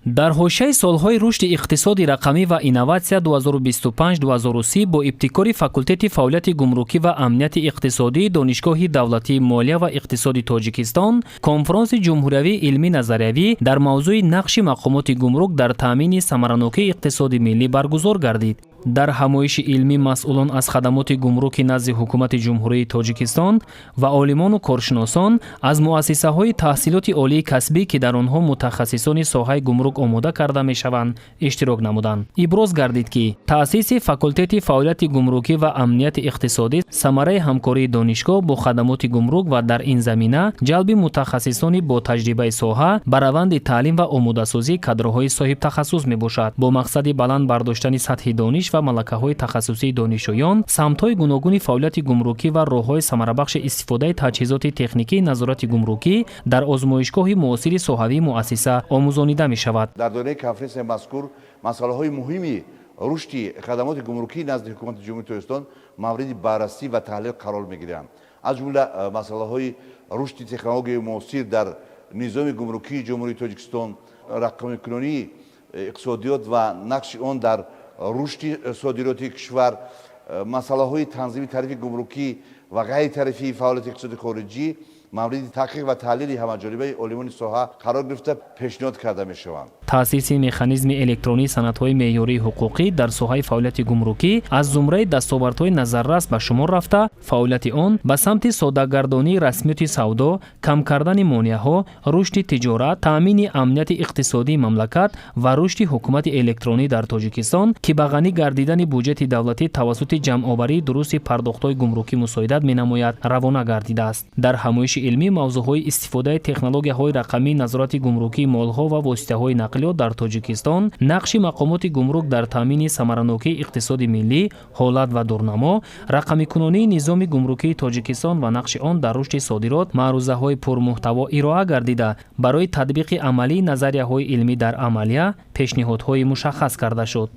Дар ҳошияи солҳои рушди иқтисоди рақамӣ ва инноватсия 2025-2030 бо ибтикори факултети фаъолияти гумрукӣ ва амнияти иқтисодии Донишгоҳи давлатии молия ва иқтисоди Тоҷикистон конфронси ҷумҳуриявии илмӣ назариявӣ дар мавзӯи нақши мақомоти гумрук дар таъмини самаранокии иқтисоди миллӣ баргузор гардид. Дар ҳамоиши илмӣ масъулон аз хадамоти гумруки назди Ҳукумати Ҷумҳурии Тоҷикистон ва олимону коршиносон аз муассисаҳои таҳсилоти олии касбӣ, ки дар онҳо мутахассисони соҳаи гумрук омода карда мешаванд, иштирок намуданд. Иброз гардид, ки таъсиси факултети фаъолияти гумрукӣ ва амнияти иқтисодӣ самараи ҳамкории донишгоҳ бо хадамоти гумрук ва дар ин замина ҷалби мутахассисони бо таҷрибаи соҳа ба раванди таълим ва омодасозии кадрҳои соҳибтахассус мебошад. Бо мақсади баланд бардоштани сатҳи дониш ва малакаҳои тахассусии донишҷӯён, самтҳои гуногуни фаъолияти гумрукӣ ва роҳҳои самарабахши истифодаи таҷҳизоти техникии назорати гумрукӣ дар озмоишгоҳи муосири соҳавии муассиса омӯзонида мешавад. Дар доираи конференсияи мазкур масъалаҳои муҳими рушди хадамоти гумрукӣ назди Ҳукумати Ҷумҳурии Тоҷикистон мавриди баррасӣ ва таҳлил қарор мегиранд, аз ҷумла масъалаҳои рушди технологияи муосир дар низоми гумрукии Ҷумҳурии Тоҷикистон, рақамикунонии иқтисодиёт ва нақши он дар рушди содироти кишвар, масъалаҳои танзими тарифи гумрукӣ ва ғайритарифии фаъолияти иқтисоди хориҷӣ мавриди таҳқиқ ва таҳлили ҳамаҷонибаи олимони соҳа қарор гирифта, пешниҳод карда мешаванд. Таъсиси механизми электронии санадҳои меъёрии ҳуқуқӣ дар соҳаи фаъолияти гумрукӣ аз зумраи дастовардҳои назаррас ба шумор рафта, фаъолияти он ба самти соддагардонии расмиёти савдо, кам кардани монеаҳо, рушди тиҷорат, таъмини амнияти иқтисодии мамлакат ва рушди ҳукумати электронӣ дар Тоҷикистон, ки ба ғанӣ гардидани буҷети давлатӣ тавассути ҷамъоварии дурусти пардохтҳои гумрукӣ мусоидат менамояд, равона гардидааст. Дар ҳамоиши илмӣ мавзӯъҳои истифодаи технологияҳои рақамии назорати гумрукии молҳо ва воситаҳои нақлиёт дар Тоҷикистон, нақши мақомоти гумрук дар таъмини самаранокии иқтисоди миллӣ, ҳолат ва дурнамо, рақамикунонии низоми гумрукии Тоҷикистон ва нақши он дар рушди содирот маърузаҳои пурмуҳтаво ироа гардида, барои татбиқи амалии назарияҳои илмӣ дар амалия пешниҳодҳои мушаххас карда шуд.